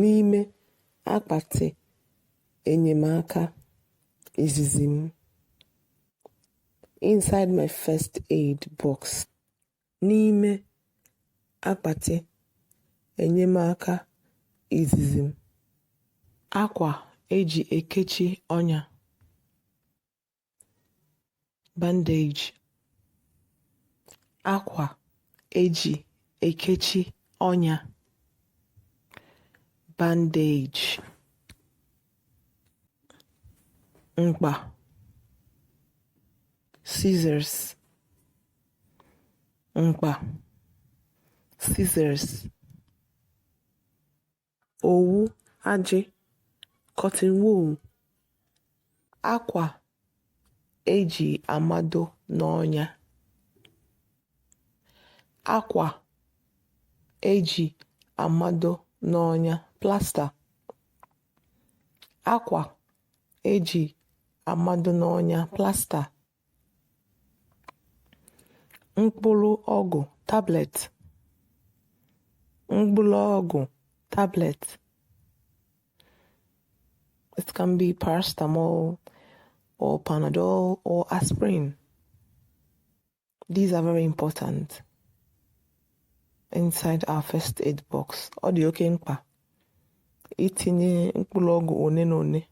N'ime akpati enyemaka izizi m. Inside my first aid box. N'ime akpati enyemaka izizi m. Akwa eji ekechi ọnya. Bandage. Akwa eji ekechi ọnya. Bandage. Mkpa. Scissors. Mkpa. Scissors. Owu ajị. Cotton wool. Akwa eji amado n'ọnya. Akwa eji amado n'ọnya. Plaster. Akwa eji amado n'ọnya. Plaster. Mkpụrụ ọgwụ. Tablet. Mkpụrụ ọgwụ. Tablet. It can be paracetamol or Panadol or aspirin. These are very important inside our first aid box. Ọ dị oke mkpa itinye mkpụrụ ọgwụ one na one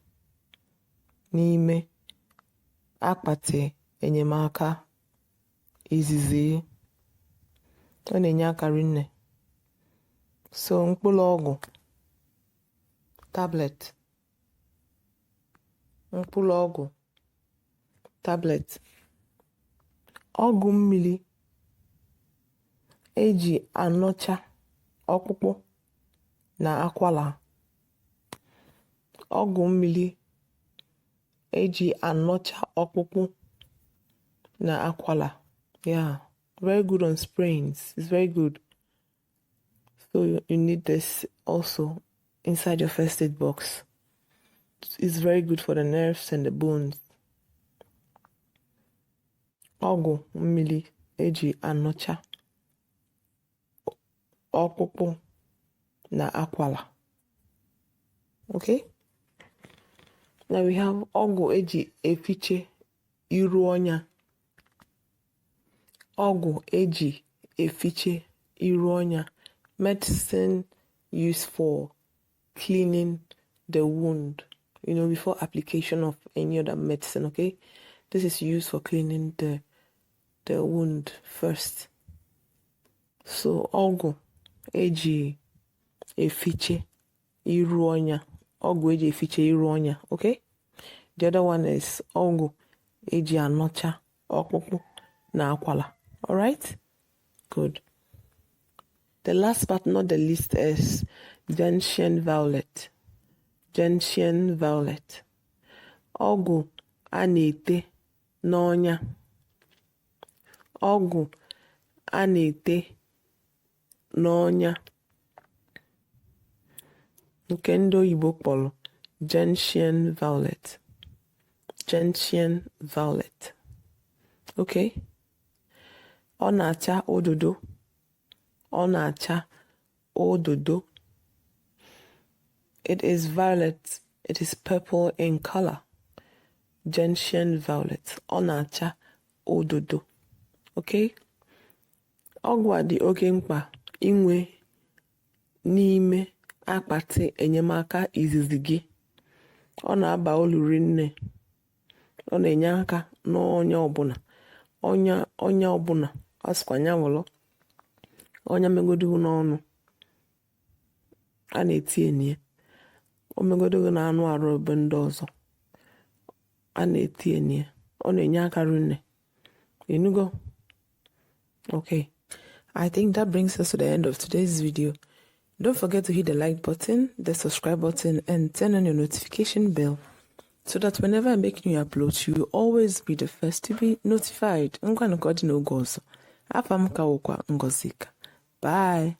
n'ime akpati enyemaka izizi. Ọ na-enye aka rinne. So mkpụrụ ọgwụ, tablet. Mkpụrụ ọgwụ, tablet. Ọgwụ mmiri eji anọcha ọkpụkpụ na akwara. Ọgwụ mmiri eji anọcha ọkpụkpụ na akwara. Yeah, very good on sprains. It's very good. So you need this also inside your first aid box. It's very good for the nerves and the bones. Ọgwụ mmiri eji anọcha ọkpụkpụ na akwara. Okay? Now we have ọgwụ eji efiche iru ọnya. Ọgwụ eji efiche iru ọnya. Medicine used for cleaning the wound before application of any other medicine, okay? This is used for cleaning the wound first. So ọgwụ eji efiche iru ọnya. Ọgwụ eji efiche iru ọnya, okay? The other one is ọgwụ eji anọcha ọkpụkpụ na akwara. Alright? Good. The last but not the least is gentian violet. Gentian violet. Ọgwụ a na-ete n'ọnya. Ọgwụ a na-ete n'ọnya nke ndị oyibo kpọrọ gentian violet. Gentian violet. Okay? Ọ na-acha ododo. Ọ na-acha ododo. It is violet. It is purple in color. Gentian violet. Ọ na-acha ododo. Okay? Ọgwụ a dị oke mkpa inwe n'ime akpati enyemaka izizi gị. Ọ na-aba uru rinne. Ọ na-enye aka n'ọnya ọbụla. Ọnya ọnya ọbụla a sịkwa ya wụrụ ọnya megodu n'ọnụ a na-eti enyi ya. O megodu gị na anụ arụ ebe ndị ọzọ a na-eti enyi ya. Ọ na-enye aka rinne. Ịnụgo? Okay. I think that brings us to the end of today's video. Don't forget to hit the like button, the subscribe button, and turn on your notification bell so that whenever I make new uploads, you will always be the first to be notified. Ngwanụ, ka ọ dị n'oge ọzọ. Afa m ka wụkwa Ngozika. Bye.